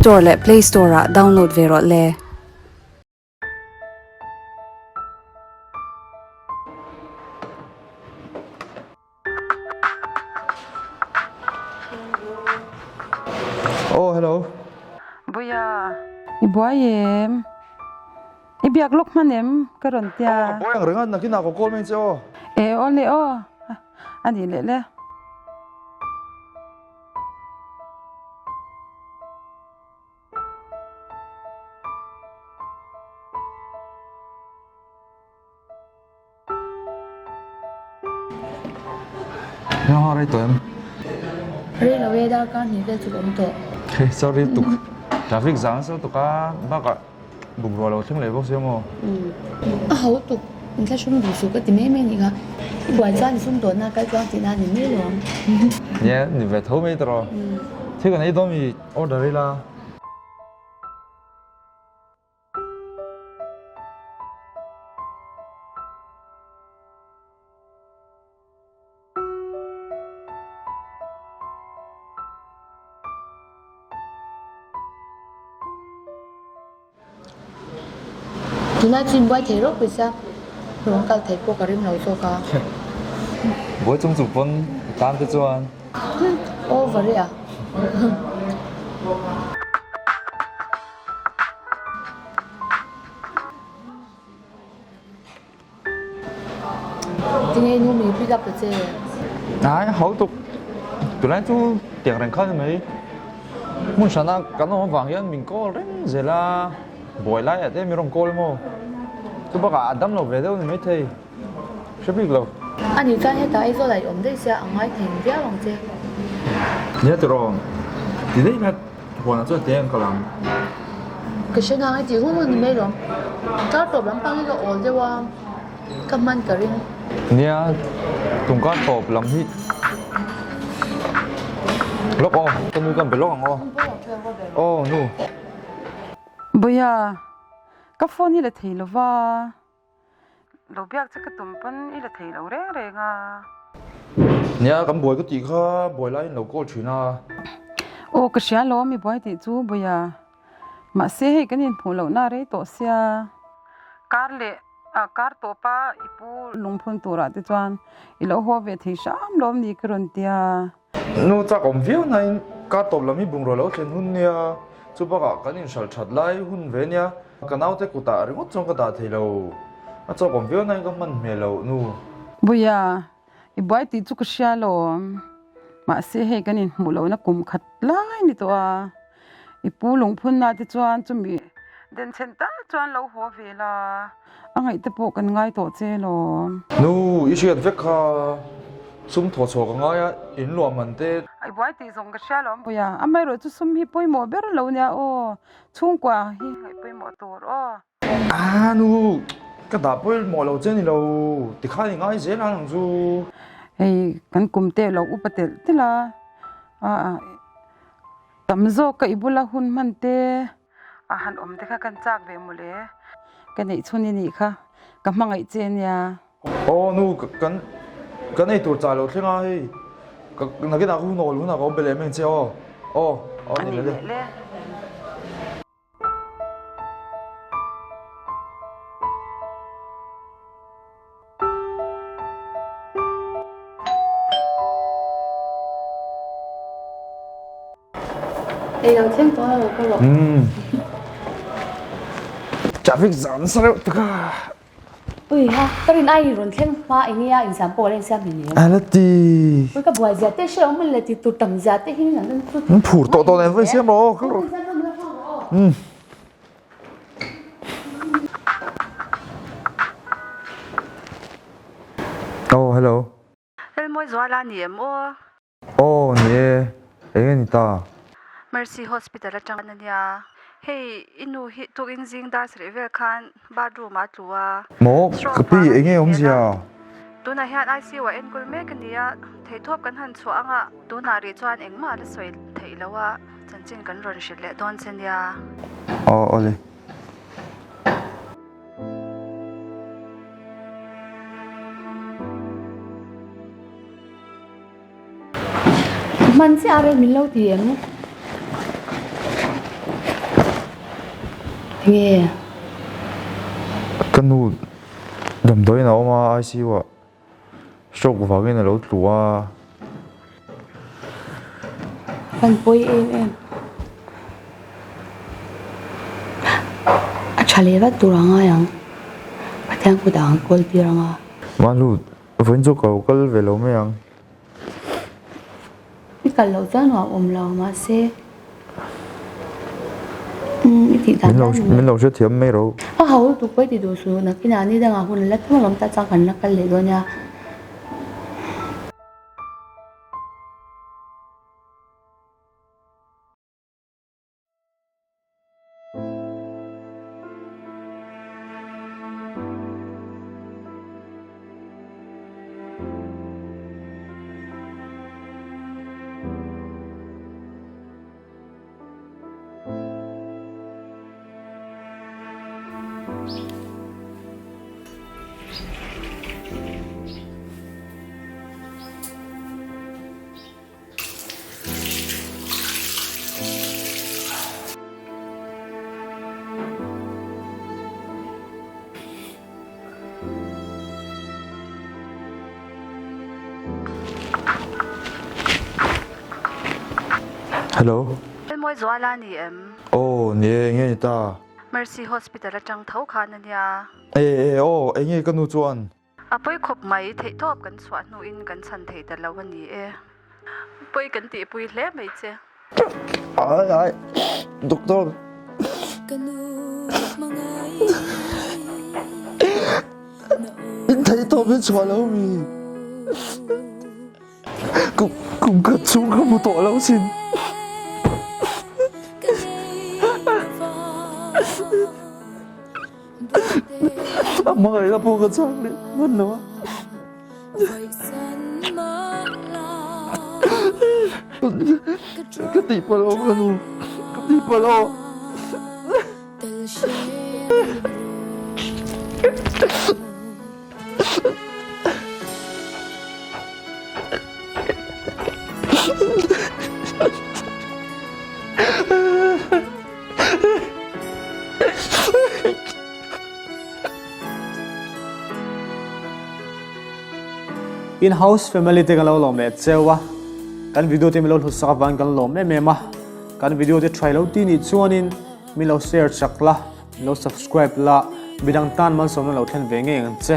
Store leh Play Store ah download ve rawh le. Oh hello. Buia, i buai em? I biak lawk hman em? Ka rawn tia. Oh, buai ang reng a, nakinah ka call mai che aw. E aw le aw, a nih leh le. Heng rei tawh em? Rei lo e darkar hnih vel chu ka awm tawh. Hey sorry tuk traffic zang nasa lutuk a bakah bungrua lo thleng leh bawk sia maw? A ho tuk inthlahrung duh suh ka ti mai mai a nih kha. I buai chuan i sum dawnna kal tluang tihna a ni mai lo ang. Nia ni ve tho mai tawh. Thil kan ei dawn mi order ila. Tunah chuan buai thei rawk pawisa rawn kal thei pawh ka ring lo zawk a. Buai chung chung pawn i tan te chuan. Over e a. Tinge nu mi pick up ta che? Ai hau tuk. Tunlai chu tiang reng kha ni mai. Hmun hrana kan awm avang hian min call reng zel a, buai laiah te mi rawn call emaw. Chu bakah a dam lo ve deuh ni maithei. Hre bik lo. Ani chuan hetah Aizawl ah i awm daih sia a ngai thei viau ang che. Nia tiraw, ti daih kha huanah chuan teng ka lang. Ka hre nang i tih hun hun ni mai lawm. Kar tawp lampang hi ka awl deuh a, ka hman ka ring. Nia, tum kar tawp lam hi lawk aw, ka nu ka be lawk ang aw. Aw nu. Bawia, ka phone hi la thei lova. Lo biak che ka tum pawn i la thei lo reng reng a. Nia kan buai ka tih kha buai laiin lo call thin a. Aw ka hria lo mi buai tih chu Buia. Mahse hei kan inhmuh lohna a rei tawh sia. Kar leh kar tawpa i pu lungphun turah te chuan i lo haw ve thei hram lawm ni ka rawn tia. Nu chak awm viau nain kar tawp lam hi bungraw lo thlen hun nia, chu bakah kan inhralh that lai hun ve nia. Ka naute kutah ringawt chuan ka dah thei lo, a chawk awm viau nain ka hman hmel loh nu. Buia, i buai tih chu ka hria lawm. Mahse hei kan inhmuh lohna kum khat lai ni tawh a, i pu lungphunna te chuan chumi denchhen tal chuan lo haw ve la, a ngaih te pawh kan ngai tawh che lawm. Nu, i hriat vek kha sum thaw chhuah ka ngai a, in luah man te. I buai tih zawng ka hria lawm Buia, amaherawh chu sum hi pawimawh ber lo nia aw. Chhungkua hi ngaih pawimawh tur aw. A nu, ka dah pawimawh lo che ni lo, tikhan i ngai zel ang chu. Hei kan kum te lo upa telh telh a, a tam zawk ka i bula hun hman te a han awm te kha kan chak ve mawle, ka neih chhun i nih kha, ka hmangaih che nia. Aw nu, kan kan ei tur chah lo thleng a hei, ka nakinah ka hun awl hunah ka awm be leh mai ang che aw, aw aw ni leh le. Ei lo thleng tawh a lo ka rawh. Traffic zam nasa reuh tak a. Ui ha, ka rin ai rawn thleng hma eng nge a insiam pawh a la insiam hmel em? A la ti. Ui ka buai zia te hre awm le ti tur tam zia te hi an chu. An phur tawh tawh nen va insiam rawh aw kal rawh. Umm. Oh hello. Lalmawizuala a ni em aw? Aw ni e, eng nge ni ta? Mercy Hospital atang a nia, hei i nu hi tukin zing dar sarih vel khan bathroom ah a tlu a. Maw, ka pi eng nge awmzia? Tunah hian ICU ah enkawl mek a ni a, theihtawp kan han chhuah anga tunah rih chuan engmah a la sawi theih loh a, chanchin kan rawn hrilh leh dawn che nia. Aw awle. Hman chiah a rel min lo ti em? Enge? Ka nu damdawiin a awm a ICU ah stroke vangin a lo tlu a. Kan pawi em em. A tha leh vat tur a ngai ang. Pathian kutah an kawl tir ang a. Mahnu vawiin chu ka lo kal ve lo mai ang. I kal loh chuan nuam awm lo mahse umm i tih dan dan ni. Min lo hrethiam mai ro. A ho lutuk pawh i ti duh suh nakinah ni dangah hun la tum alawm ta chuan kan la kal leh dawn nia. Hello. Mawi Zuala ni em? Aw ni e, enge ni ta? Mercy Hospital atang tho khan ania. E e aw, enge ka nu chuan? A pawi khawp mai, theihtawp kan chhuah hnuin kan chhan thei ta lo a ni e. Pawi kan tihpui hle mai che. Ai ai, doctor. In theihtawp in chhuah lo mi. Kum khat chhung ka hmu tawh lo sin. A hmangaihna pawh ka chak leh hman lo a. Ka tihpalh aw ka nu, ka tihpalh aw. In house family te kan lo lawm leh cheu a, kan video te min lo hlut sak avangin kan lawm em em a, kan video te try lo ti nih chuanin min lo share chak la, min lo subscribe la, midang tan malsawmna lo thlen ve ngei ang che.